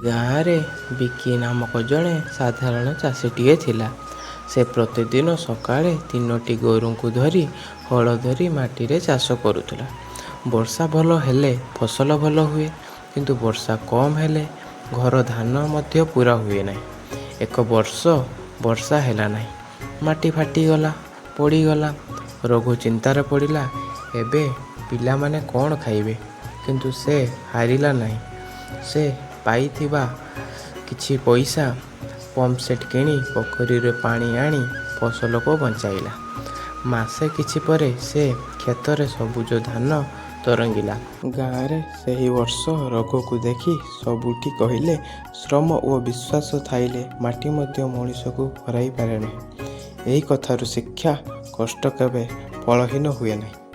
ଗାଁରେ ବିକି ନାମକ ଜଣେ ସାଧାରଣ ଚାଷୀଟିଏ ଥିଲା। ସେ ପ୍ରତିଦିନ ସକାଳେ ତିନୋଟି ଗୋରୁଙ୍କୁ ଧରି ହଳ ଧରି ମାଟିରେ ଚାଷ କରୁଥିଲା। ବର୍ଷା ଭଲ ହେଲେ ଫସଲ ଭଲ ହୁଏ, କିନ୍ତୁ ବର୍ଷା କମ୍ ହେଲେ ଘର ଧାନ ମଧ୍ୟ ପୂରା ହୁଏ ନାହିଁ। ଏକ ବର୍ଷ ବର୍ଷା ହେଲା ନାହିଁ। ମାଟି ଫାଟିଗଲା, ପଡ଼ିଗଲା। ରଘୁ ଚିନ୍ତାରେ ପଡ଼ିଲା, ଏବେ ପିଲାମାନେ କ'ଣ ଖାଇବେ? କିନ୍ତୁ ସେ ହାରିଲା ନାହିଁ। ସେ ପାଇଥିବା କିଛି ପଇସା ପମ୍ପସେଟ୍ କିଣି ପୋଖରୀରୁ ପାଣି ଆଣି ଫସଲକୁ ବଞ୍ଚାଇଲା। ମାସେ କିଛି ପରେ ସେ କ୍ଷେତରେ ସବୁଜ ଧାନ ତରଙ୍ଗିଲା। ଗାଁରେ ସେହି ବର୍ଷ ରଘୁକୁ ଦେଖି ସବୁଠି କହିଲେ, ଶ୍ରମ ଓ ବିଶ୍ୱାସ ଥାଇଲେ ମାଟି ମଧ୍ୟ ମଣିଷକୁ ହରାଇ ପାରେ ନାହିଁ। ଏହି କଥାରୁ ଶିକ୍ଷା, କଷ୍ଟ କେବେ ଫଳହୀନ ହୁଏ ନାହିଁ।